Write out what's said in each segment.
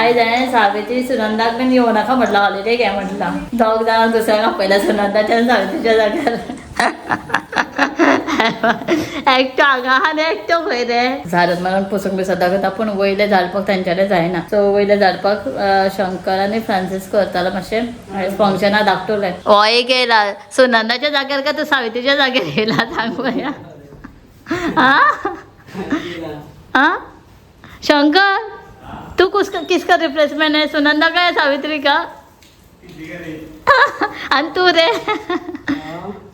आयज हांवें सावित्री सुनंदाक बीन येवं नाका म्हटलं, हॉलिडे घे म्हटलं. दोग जाणांक दुसऱ्याक आपयला, सुनंदाच्या आनी सावित्रीच्या जाग्यार. एकटो हांगा आनी एकटो खंय रे. झाडात मारून पुसूंक बी सदां करता, पूण वयलें झाडपाक तेंच्यानी जायना. सो वयलें झाडपाक शंकर आनी फ्रांसीस करतालो मातशें. आयज फंक्शना धाकटुलें. हो एक येयला सुनंदाच्या जाग्यार का तूं सावित्रीच्या जाग्यार येयला, सांग पळया. आ आ शंकर, तू किसका किसका रिप्लेसमेंट है, सुनंदा का या सावित्री का? आणि तू रे,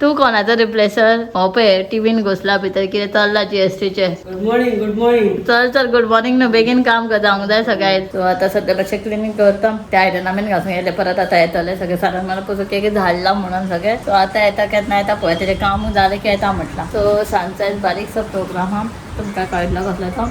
तू कोणाचो रिप्लेसर? हो पळय टिवीन घुसला भितर, कितें चल्ला जीएसटीचे. Good morning, good morning. चल चल, गुड मॉर्निंग न्हू, बेगीन काम कर, जावंक जाय सगळें. सो आतां सद्या मातशें क्लिनींग करता. ते आयदनां बीन घासून येयले, परत आतां येतले सगळें. सारण मला पुसूक एक झाडलां म्हणून सगळें. सो आतां येता केन्ना येता पळय, तेजें कामूय जालें की येता म्हटलां. सो सांजचो आयज बारीकसो प्रोग्राम आहा, तुमकां कळटलो कसलो तो.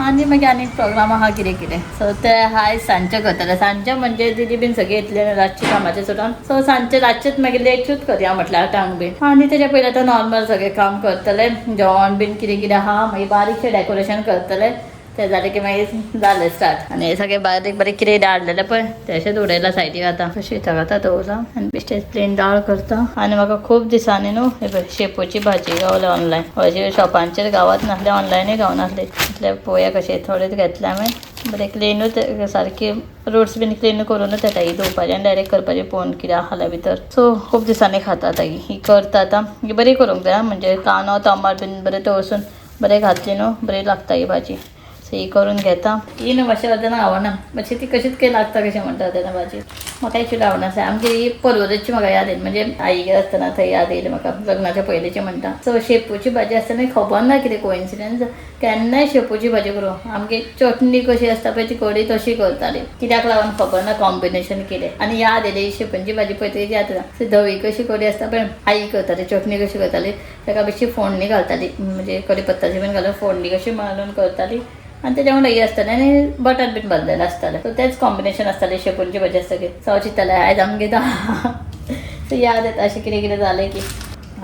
आनी मागीर आनीक प्रोग्राम आहा कितें कितें. सो ते आयज सांजचे करतले. सांजचे म्हणजे दिदी बीन सगळी येतली न्हू रातची कामाचें सुटून. सो सांजचे रातचेच मागीर लेटूच करया म्हटल्यार 8 बीन. आनी तेच्या पयलीं आतां नॉर्मल सगळें काम करतले, जेवण बीन कितें कितें आहा, मागीर बारीकशें डेकोरेशन करतले. ते जालें की मागीर जालें स्टार्ट. आनी हे सगळें बारीक बारीक कितें हाडलेलें पळय, तें अशेंच उडयलां सायडीक. आतां शीताक आतां दवरलां आनी बेश्टेच प्लेन दाळ करता. आनी म्हाका खूब दिसांनी न्हू हे पळय शेपूची भाजी गावल्या ऑनलायन. अशी शॉपांचेर गावत नासले, ऑनलायनूय गावनासले. इतले पळोवया कशें. थोडेच घेतले हांवें, बरें क्लिनूच, सारकी रुट्स बीन क्लीन करूनच येता. ही धुवपाची आनी डायरेक्ट करपाची, पळोवन कितें आहा जाल्यार भितर. सो खूब दिसांनी खाता आतां. ही ही करता आतां. ही बरी करूंक जाय. म्हणजे कांदो टमाट बीन बरें तळसून बरें घातली न्हू, बरी लागता ही भाजी. सो ही करून घेता. ही न्हू मातशें अर्दें आवडना, मातशी ती कशीच काही लागता कशें म्हणटा तेन्ना भाजी. म्हाका एक्चुली आवडना. आमची ही परवरेची म्हाका याद येयली, म्हणजे आईगेर आसतना थंय याद येयली म्हाका, लग्नाच्या पयलींची म्हणटा. सो शेपूची भाजी आसतना, खबर ना कितें कोइन्सिडन्स, केन्नाय शेपूची भाजी करूं आमगे चटणी कशी आसता पळय ती कडी, तशी करताली. कित्याक लागून खबर ना, कॉम्बिनेशन कितें. आनी याद येयली, शेपूची भाजी पळयतकीच याद येता. सो धवी कशी कडी आसता पळय, आई करताली, चटणी कशी करताली, ताका बेश्टी फोडणी घालताली, म्हणजे कडी पत्ताची बीन घालून फोडणी कशी मारून करताली. आनी तेच्या वांगडा ही आसतालें आनी बटर बीन भाजलेलें आसतालें. सो तेंच कॉम्बिनेशन आसतालें शेपूची भाजी आसता की. सो हांव चिंत्तालें आयज आमगे सो याद येता अशें कितें कितें जालें की.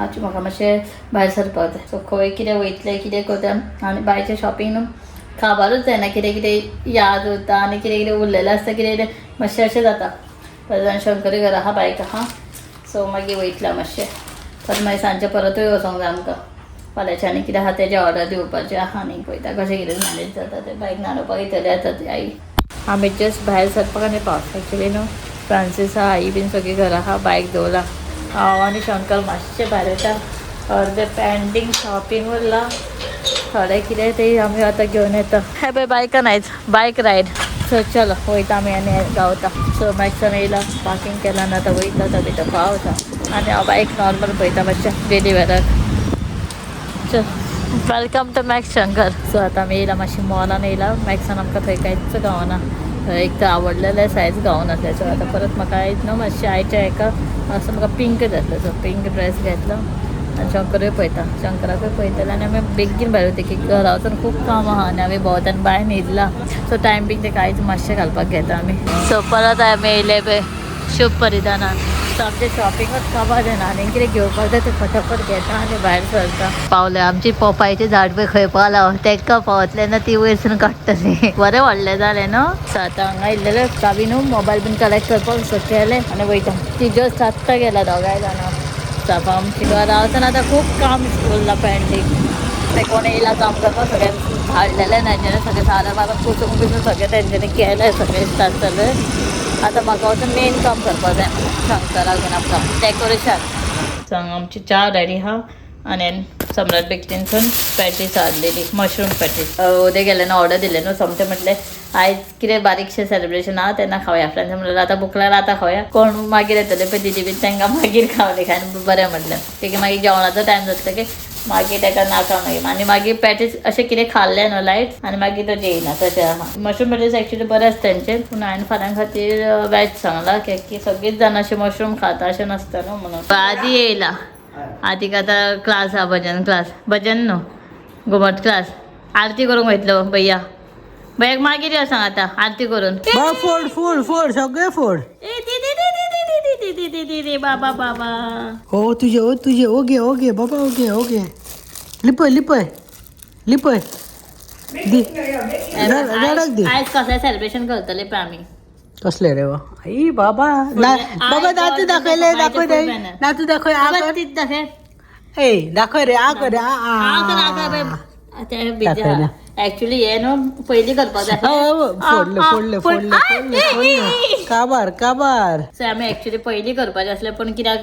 आजून म्हाका मातशें भायर सरपाक जाय. सो खंय कितें वयतलें, कितें करता आनी भायचें शॉपिंग न्हू खबरूच जायना, कितें कितें याद उरता आनी कितें कितें उरलेलें आसता, कितें कितें मातशें अशें जाता. परत शंकरी घरा आहा, बायक आहा. सो मागीर वयतलें मातशें. परत मागीर सांजचें परतूय वचोंक जाय आमकां. फाल्यांचें आनी कितें आहा तेजें ऑर्डर दिवपाचें आहा. आनी पळयता कशें कितें मॅनेज जाता तें. बायक न्हाणोवपाक येतलें आतां ती आई. आमी जस्ट भायर सरपाक आनी पावस. एक्चुली न्हू फ्रांसीस आहा, आई बीन सगळीं घरा आहा, बायक दवरला. हांव आनी शंकर मातशें भायर वयता. अर्दे पेंडींग शॉपिंग उरलां थोडें कितें, तें आमी आतां घेवन येता. हे पळय बायकान आयज बायक रायड. सो चलो वयता आमी आनी गावता. सो मॅक्सान येयला, पार्किंग केला आनी आतां वयता. आतां भितर पावस आहा आनी हांव बायक नॉर्मल पळयता मातशें डेली वेराक. चल, welcome to max Shankar. So आतां आमी येयला मातशें मॉलान येयला. मॅक्सान आमकां थंय कांयच गावना, एक तर आवडलेलें सायज गावनासलें. सो आतां परत म्हाका आयज न्हू मातशें आयच्या हेका असो म्हाका पिंक जातलो. सो पिंक ड्रेस घेतलो आनी शंकरूय पळयता, शंकराकूय पळयतलें. आनी आमी बेगीन भायर वयता की घरा वचून खूब काम आहा आनी आमी भोंवता आनी बाय न्हिदला. सो टायम बीन ते कांयच मातशें घालपाक घेता आमी. सो परत आमी येयले पळय शुभ परिधानान. सो आमचें शॉपिंगूच काबार जायना, आनी कितें घेवपाक जाय तें फटाफट घेता आनी भायर सरता. पावले. आमची पोपायचें झाड पळय खंय पावला. तेंकां पावतलें ना, ती वयरसून काडटली. बरें व्हडलें जालें न्हू. सो आतां हांगा येयल्लेले चावी न्हू मोबायल बीन कलेक्ट करपाक. सो केलें आनी वयता. ती जस्ट आत्तां गेला दोगांय जाणां. सो आतां आमची घरा वचून आतां खूब काम उरलां पेंडींग. ते कोण येयला काम करपाक, सगळें हाडलेलें तेंच्यांनी, सगळें सारें बारा पुसूंक बिसून सगळें तेंच्यांनी केलें, सगळें स्टार्ट जालें. आतां म्हाका वचून मेन काम करपाक जाय, शंकराक घेवन आमकां डेकोरेशन. सो हांगा आमची च्या रेडी आहा आनी सम्राट बेकरीनसून पॅटीस हाडलेली, मशरूम पॅटीस. उद्या गेले न्हू, ऑर्डर दिले न्हू, सोमतें म्हटलें आयज कितें बारीकशें सेलिब्रेशन आहा तेन्ना खावया. फ्रेंड्स म्हणलें आतां भूक लागल्या, आतां खावया. कोण मागीर येतले पळय दिदी बीन, तांकां मागीर खावली खायन बरें म्हटलें. की मागीर जेवणाचो टायम जातलो की मागीर ताका नाका मागीर. आनी मागीर पॅटीस अशें कितें खाल्लें न्हू लायट आनी मागीर तो जेयना तशें आहा. मशरूम पॅटीस एक्चुली बरें आसता तेंचे, पूण हांवें फाल्यां खातीर वेज सांगलां, की सगळींच जाणां अशें मशरूम खाता अशें नासता न्हू म्हणून. आदी येयला. आदीक आतां क्लास आहा, भजन क्लास, भजन न्हू, घुमट क्लास. आरती करूंक वयतलो भैया. भैयाक मागीर यो सांग आतां आरती करून. बा, फोड फोड फोड, सगळे फोड. ए दी दी दी दी दी दी दी दी दी दी बाबा बाबा. हो तुझे, हो तुझे, ओगे ओगे बाबा, ओगे ओगे. लिपय लिपय लिपय. दी रडक दी. आयज कसलें सेलिब्रेशन करतले पळय आमी. कसले रे वा आई बाबा. बाबा दातू दाखयले, दाखय दे दातू दाखय. आ बाबा कर. तीच दाखय. ए दाखय रे, आ कर रे, आ आ कर, आ कर आ. बाय. दाखय ना. ऍक्च्युली हे न्हू पयलीं करपाक जाय. हो, हो, फोडलं फोडलं फोडलं फोडलं फोडलं. काबार काबार. सो आमी एक्चुली पयलीं करपाचें आसलें, पूण कित्याक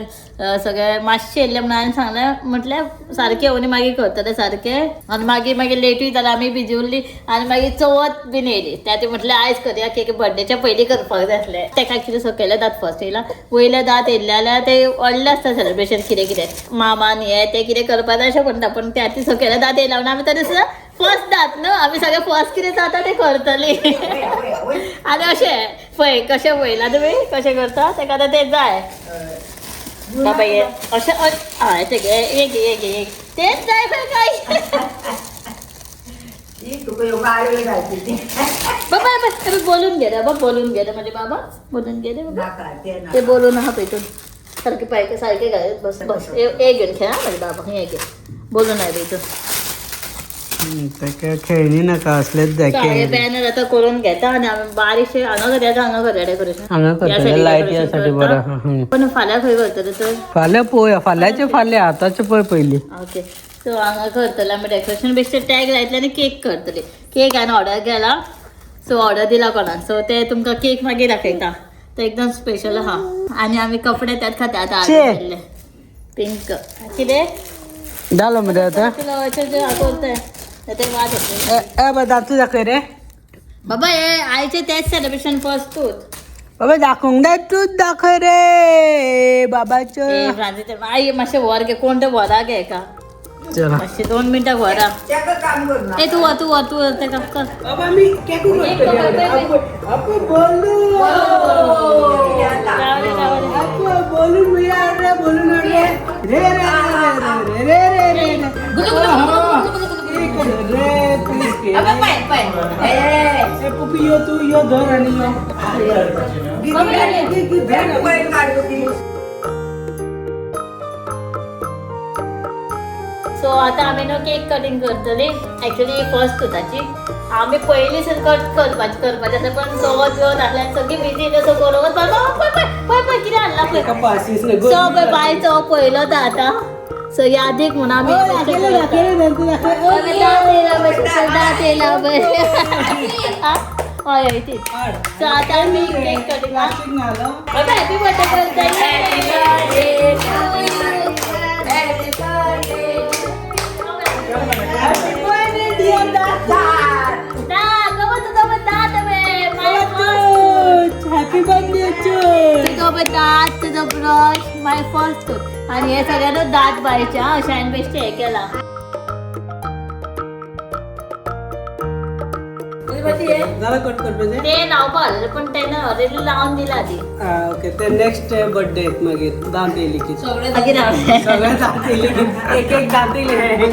सगळें मातशें येयल्लें म्हणून हांवें सांगलें, म्हटल्यार सारकें येवन मागीर करतलें सारकें. आनी मागीर मागीर लेटूय जालें, आमी बिजी उरली आनी मागीर चवथ बीन येयली. त्या ती म्हटलें आयज करया केक, बर्थडेच्या पयलीं करपाक जाय आसलें. तेका एक्चुली सकयले दांत फर्स्ट येयला, वयले दांत येयल्ले जाल्यार ते व्हडलें आसता सेलिब्रेशन, कितें कितें मामान हें तें कितें करपाक जाय अशें म्हणटा, पूण त्या ती सकयले दांत येयला म्हणून आमी तरी सुद्दां फर्स्ट दांत न्हू, आमी सगळे फर्स्ट कितें जाता तें करतलीं. आनी अशें पळय कशें पळयलां तुमी कशें करता तेका आतां तें जाय. बाबा हे अशें हय तें घे, एक घे, एक घे, एक तेंच जाय पळय काय. बाबा बाबा बोलून घे रे बाबा, बोलून घे रे म्हणजे बाबा, बोलून घे रे बाबा. ते बोलून आहा पळय तूं सारकें पाय सारकें घाल. बस बस, एक घेवन खेळ हा म्हजे बाबा, हें घे, बोलून आहा पळय तूं. तेका खेळणी नाका असलेच जाय सो हांवें बॅनर आतां करून घेता आनी आमी बारीकशें हांगा करया काय हांगा करया डेकोरेशन? हांगा करतले लायट साठी बरं. हं. पण फाल्यां खंय करतले तर? फाल्यां पळोवया, फाल्यांचे फाल्यां, आतांचे पळय पयलीं. ओके, सो हांगा करतले आमी डेकोरेशन, बेश्टे टॅग लायतले आनी केक करतले. केक हांवें ऑर्डर केला, सो ऑर्डर दिला कोणाक, सो ते तुमकां केक मागीर दाखयता. तो एकदम स्पेशल आहा. आनी आमी कपडे त्याच खातीर आतां चे. हाडून पिंक कितें जालो मरे आतां. करताय ते वाद येतले. ए ए बा दातू दाखय रे. बाबा हे आयचे तेच सेलिब्रेशन फर्स्ट तूच. बाबा दाखोवंक जाय, तूच दाखय रे बाबाचो. ए फ्रांसीस, आई मातशें व्हर गे, कोण ते व्हरा गे हेका. चला मातशें 2 मिनटां व्हरा. ए तूं व्हर, तूं व्हर, तूं व्हर तेका कर. बाबा मी केकू करतली. आपो बोलू राव रे, राव रे. आपो बोलून भैया रे, बोलून रे रे रे रे रे रे रे रे. गुलू, गुलू, गुलू, गुलू, गुलू, गुलू. रे प्लीज के ए पुपी यो तू यो धर आणि यो. सो आता आमी न्हू केक कटिंग करतली. एक्चुअली फर्स्ट तुताची आमी पयलीं सून कट करपाची करपाची आसलें, पण चवथ बिवथ आसलें आनी सगळीं बिजी येयले. सो करूंक पळय पळय पळय पळय पळय कितें हाडलां पळय. पासीस नको. सो पळय बायचो पयलो तो आतां सो यादीक म्हणून आमी दाखयले दाखयले दाखय दाखय. दांत येयला पळय, दांत येयला पळय. हय हय तीच. सो आतां आमी केक कटिंग प्लास्टीक घालो. बाबा हॅपी बर्थडे करता. हॅपी बर्थडे डियर दादा. दांत बाबा तुजो पळय दांत पळय. My first. Happy birthday चूच. तुजो पळय दांत, तुजो ब्रश, my first. आनी हे सगळ्यांना दांत बायचे आं, अशें हांवें बेश्टें हें केलां. झालं कट करपाचें? ते लावपा आसलें पण तेन्ना ऑलरेडी लावन दिला ती. ओके, ते नेक्स्ट बर्थडे मागीर दांत येयले की मागीर हांवें सगळे दांत येयले की एक एक दांत येयले मागीर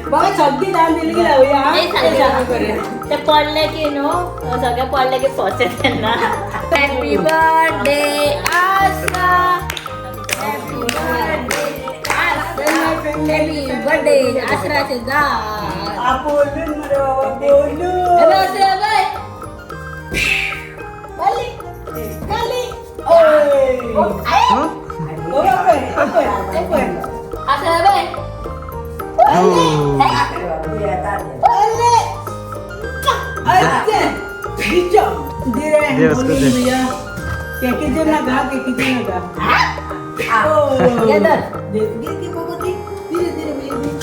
बाबा सगळी दांत येयले की लावया. नाही, सारकें. ते पडले की न्हू सगळे पडले की फर्स्ट तेन्ना. Happy birthday Asha, happy birthday Asha, happy birthday आसराचे दात. बोलून मरे बाबा बोलून. हॅलो आसरा बाय. खाली खाली. ओय बाबा पळय पळय पळय. आसरा बाय. अरे अरे दिचो दिरे बोलून भैया केकीचे नका, केकीचे नका. ये धर. धीरे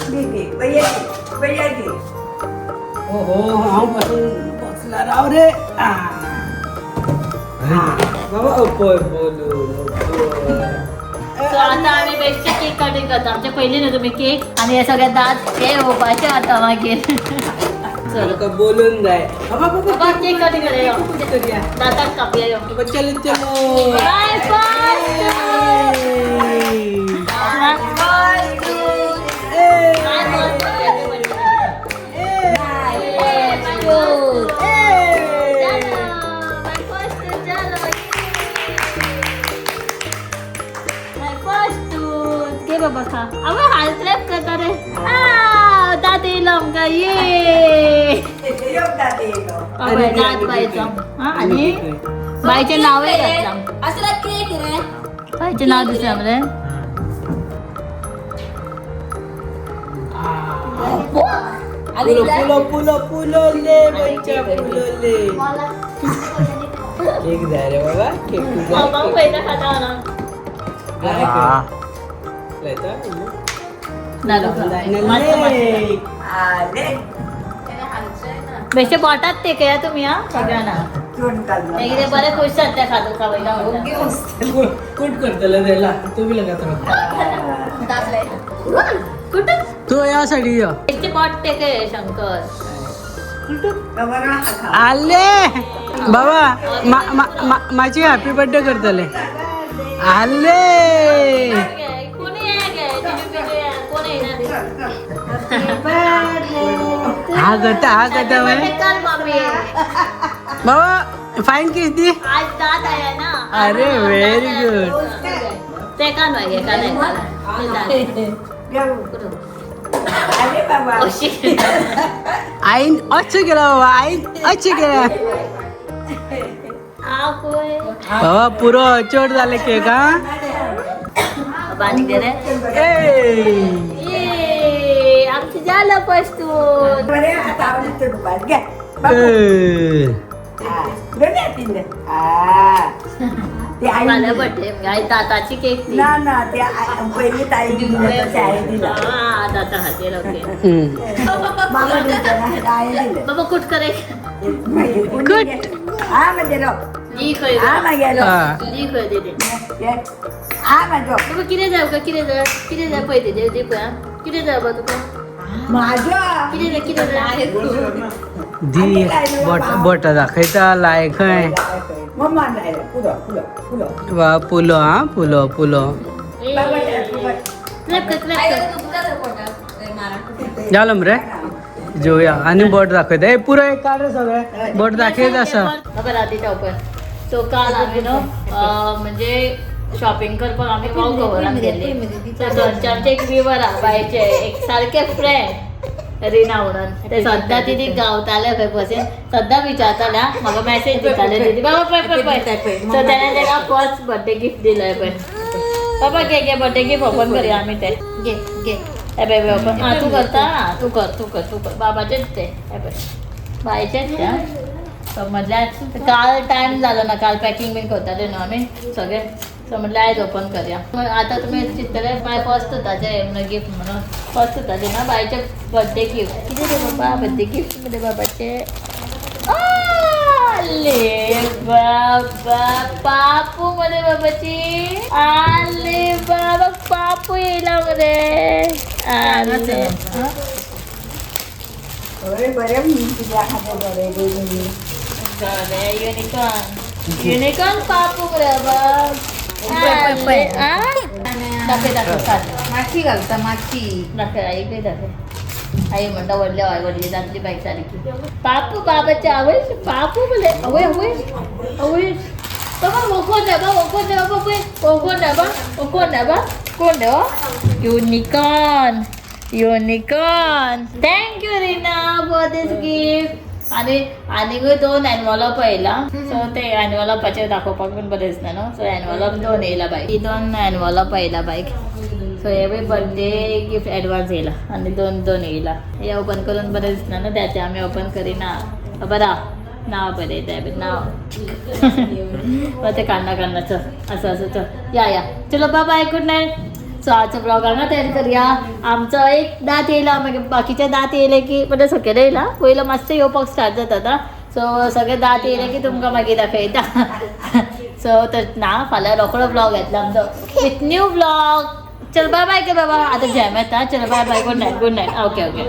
धीरे भैया दे. ओहो हांव बसून बसला राव रे. आ. बाबा पळय बोलून. सो आता आमी बेश्टे केक कटिंग करता. आमचे पयलीं न्हू तुमी केक आनी हे सगळे दांत हे येवपाचे आतां मागीर. चल आमकां बोलून जाय बाबा. बाबा बाबा केक कटिंग करया, करूया. दांताक कापया यो. बाबा चलो चलो. By first. घे बाबा खा. आवय हात क्लॅप करता रे. दांत येयलो आमकां. ये दात बायचो. हा, आणि बायचे नाव घातलं. आसरा केक रे. बायचे नाव दिसलं मरे. पुलो पुलो पुलो पुलोले बच्चा पुलोले. केक जाय रे बाबा, केक तुझा. बाबा पयला खाता ना. हा. मस्त. बेशे बोटात ते काय तुम्ही हा सगळ्यांना ते कितें बरें खुश जाता खातो खावयला म्हणटा. कुट करतले त्याला तू बी लगात. कुठं तू या साडी यो. बेश्टे बोट ते काय शंकर. आले बाबा, माझी हॅपी बर्थडे करतले आले. कोणी आहे गे? कोण आहे ना? हा करता, हा करता बाई. कर मम्मी. बाबा, फाईन किस दी. आज दात आहे ना. अरे, very good. ते का नाही का नाही. अशी. आईन अच्छे केला बाबा, आईन अच्छे केला. आपोय. बाबा, पुरो चोट झाले केक हा. बारीक दे रे. ए. ये, आमची झालं पस्तून. ए. मला बर्थडे आई दाताची केक ती. ना ना, ते पहिली ताई दिली तसे आई दिला. हा, दाता हातेर ओके. हम्म. मामा दिलं ना, आई दिलं. बाबा कुठ करे. गुड. हा म्हणजे रो. जी खंय. हा मागेलो. हा. जी खंय दिली. हा माझो. बाबा कितें जाय तुका, कितें जाय, कितें जाय पळय तेजेर दी पळय हा. कितें जाय बाबा तुका? माझो. कितें जाय, कितें जाय? दी बोट बोट दाखयता लाय खंय. मम्मा लायलो पुरो पुरो पुरो. वा पुलो हा पुलो पुलो. क्लॅप कर, क्लॅप कर. झालं मरे जेवया आणि बोट दाखयता. ए पुरो एक काढ रे सगळे बोट दाखयत आसा. बाबा रातीच्या ओपन. सो काल आम्ही न्हू म्हणजे शॉपिंग करपाक आमी वॉक ओवरान गेल्ली. सो थंयचे आमचे एक विवर आहा बायचे एक सारके फ्रेंड रिना म्हणून. ते सद्दां तिदी गावताले खंय बसीन, सद्दां विचारताले हा, म्हाका मॅसेज दिताले तिदी बाबा पळय पळय पळय. सो तेणें ताका फर्स्ट बर्थडे गिफ्ट दिलंय पळय. बाबा घे घे, बर्थडे गिफ्ट ओपन करया आमी ते. घे घे. हे पळय ओपन. हा तूं करता, हा तूं कर तूं कर तूं कर. बाबाचेच ते हे पळय बायचेच ते हा. सो म्हटल्यार काल टायम जालो ना, काल पॅकिंग बीन करताले न्हू आमी सगळे. सो म्हटल्यार आयज ओपन करया. आतां तुमी चिंततले मागीर फर्स्ट ताचें म्हणून गिफ्ट म्हणून फर्स्ट ताचें ना बायचें बर्थडे गिफ्ट. कितें रे बाबा बर्थडे गिफ्ट मरे बाबाचें. आले बाबा पापू मरे बाबाची. आले बाबा पापू येयला मरे. आले. बरें तुझ्या खातीर बरें गेली. युनिकॉर्न युनिकॉर्न पापू मरे बाबा. दाखय दाखय काढ. माती घालता माती. दाखय आई दाखय. आई म्हणटा व्हडली हय व्हडली जातली बायक सारकी. पापू बाबाची आवय पापू बोले आवय आवय आवय. बाबा वो कोण आहे बा, वो कोण आहे बाबा पळय, वो कोण आहे बा, वो कोण आहे बा, कोण आहे हो? Unicorn unicorn. Thank you Reena for this gift. आणि आनीकूय दोन एनवलप येयला. सो ते एनवलपाचेर दाखोवपाक बीन बरें दिसना न्हू. सो एनवलप दोन येयला बायक, ही दोन एनवलप येयला बायक. सो हे बी बर्थडे गिफ्ट एडवान्स येयला आनी दोन दोन येयला. हे ओपन करून बरें दिसना न्हू, त्याचे आमी ओपन करिना. बरं नाव बरयता बी नाव. ते काढना काढना चल असं असं चल या या चलो bye bye good night. So आजचा ब्लॉग हांगा तयार करया. आमचो एक दांत येयला, मागीर बाकीचे दांत येयले की म्हणजे सकयल येयला पयलो मातशें येवपाक स्टार्ट जाता आतां. सो सगळे दांत येयले की तुमकां मागीर दाखयता. सो तर ना फाल्यां रोकडो ब्लॉग येतलो आमचो विथ न्यू ब्लॉग. चल बाय बाय के बाबा, आतां जॅम येता. चल bye bye good night good night okay okay.